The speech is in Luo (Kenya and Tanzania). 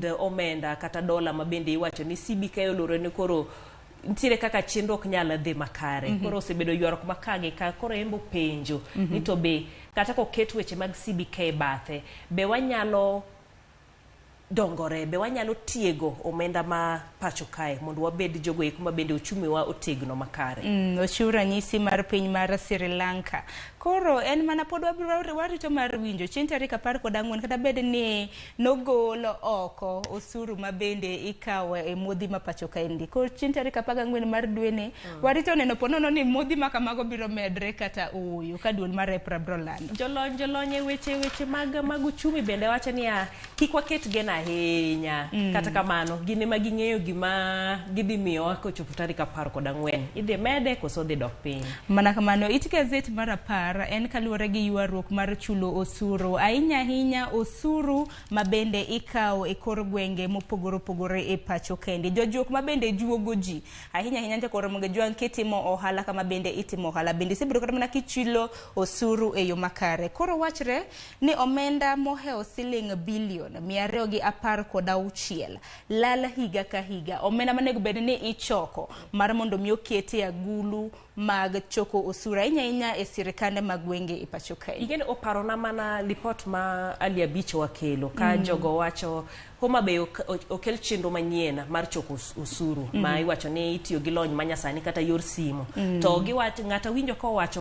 kind omenda kata dola ma bende iwacho ni CBK oloro ni koro nitiere kaka chenro ok nyal dhi makare. Koro osebedo ywaruok ma ka gi ka koro en be openjo ni to be kata koket weche mag CBK e bathe be wanyalo dongore be wanyalo tiego omenda ma pacho kae mondo wabed jogo eko ma bende uchumi wa otegno makare. Ochiw ranyisi mar piny mar Sri Lanka. Koro en mana pod wabiro warito mar winjo chieng' tarik 14 kata bed ni nogol oko osuru ma bende ikawo e modhi ma pacho kaendi. Koro chieng' tarik 14 mar dweni warito neno po nono ni modhi ma kamago biro medre kata ooyo ka duol mar EPRA biro lando. Jolony e weche mag uchumi bende wacho niya kik waket geno ahinya. Kata kamano gin ema ging'eyo gima gidhi miyowa kochopo tarik 14. Idhi mede koso odhi dok piny. Mana kamano, it gazet mar 10 en kaluwore gi ywaruok mar chulo osuru. Ahinya ahinya osuru ma bende ikawo e kor gwenge mopogore opogore e pacho kendi. Jojuok ma bende juogo ji. Ahinya ahinya nja kor Ramogi Jwang' kitimo ohala kama bende itimo ohala. Bende isebedo kata mana kichulo osuru e yo makare. Koro wachre ni omenda mohewo siling bilion 216 lal higa ka higa. Omenda manego bed ni ichoko mar mondo mi oket e agulu mag choko osuru ahinya ahinya e sirikande mag gwenge e pacho kae. Ingeni oparona mana lipot ma Ali Abicho wakelo ka jogo wacho Homa Bay okel chenro manyien mar choko osuru ma iwacho ni itiyo gi lony manyasani kata yor simu. To giwacho ng'ato winjo kowacho